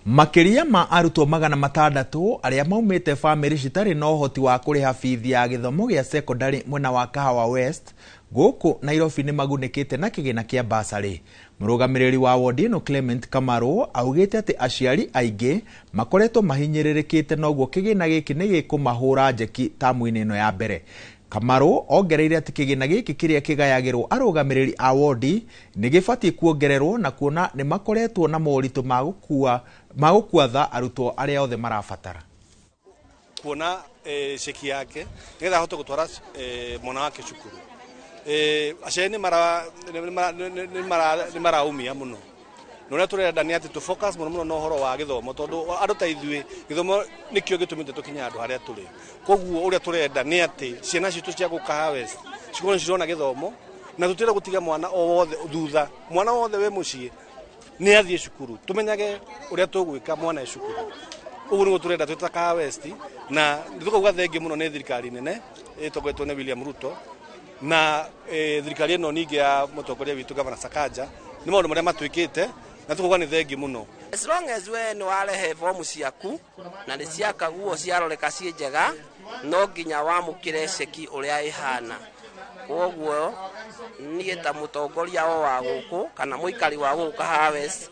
Makĩria ma arutwo 600 arĩa maumĩte bamĩrĩ citarĩ na ũhoti wa kũrĩha bithi ya gĩthomo gĩa cekondarĩ mwena wa Kahawa West gũkũ Nairobi nĩ magunĩkĩte na kĩgĩna kĩa basarĩ. Mũrũgamĩrĩri wa wodi ĩno Clement Kamaru augĩte atĩ aciari aingĩ makoretwo mahinyĩrĩrĩkĩte noguo kĩgĩna gĩkĩ nĩ gĩkũmahũra njeki tamu-inĩ ĩno ya mbere. Kamaru ongereire atĩ kĩgĩna gĩkĩ kĩrĩa kĩgayagĩrwo arũgamĩrĩri a wodi nĩ gĩbatiĩ kuongererwo na kuona nĩ makoretwo na moritũ ma gũkuatha arutwo arĩa othe marabatara. Kuona ceki yake nigetha ahote gũtwara mwana wake cukuru. Aciari nĩ maraumia mũno, na ũrĩa tũrenda nĩ atĩ tũ focus mũno mũno na ũhoro wa gĩthomo, tondũ andũ ta ithuĩ gĩthomo nĩkĩo gĩtũmĩte tũkinye handũ harĩa tũrĩ. Koguo ũrĩa tũrenda nĩ atĩ ciana citũ cia gũkũ Kahawa West cikorwo nĩ cirona gĩthomo, na tũtirenda gũtiga mwana o wothe thutha. Mwana wothe wĩ mũciĩ nĩ athiĩ cukuru, tũmenyage ũrĩa tũgwĩka mwana e cukuru. Ũguo nĩguo tũrenda twĩ ta Kahawa West, na nĩ tũkauga thengiũ mũno nĩ thirikari nene ĩtongoretio nĩ William Ruto na thirikari ĩno ningĩ ya mũtongoria witũ Gavana Sakaja, nĩ maũndũ marĩa matwĩkĩte na tũkauga nĩ thengiũ mũno. As long as we nĩ warehe fomu ciaku na nĩ ciakaguo ciaroreka ciĩ njega, no nginya wamũkĩre ceki ũrĩa ĩhana. Koguo niĩ ta mũtongoria o wa gũkũ kana mũikari wa gũkũ Kahawa West.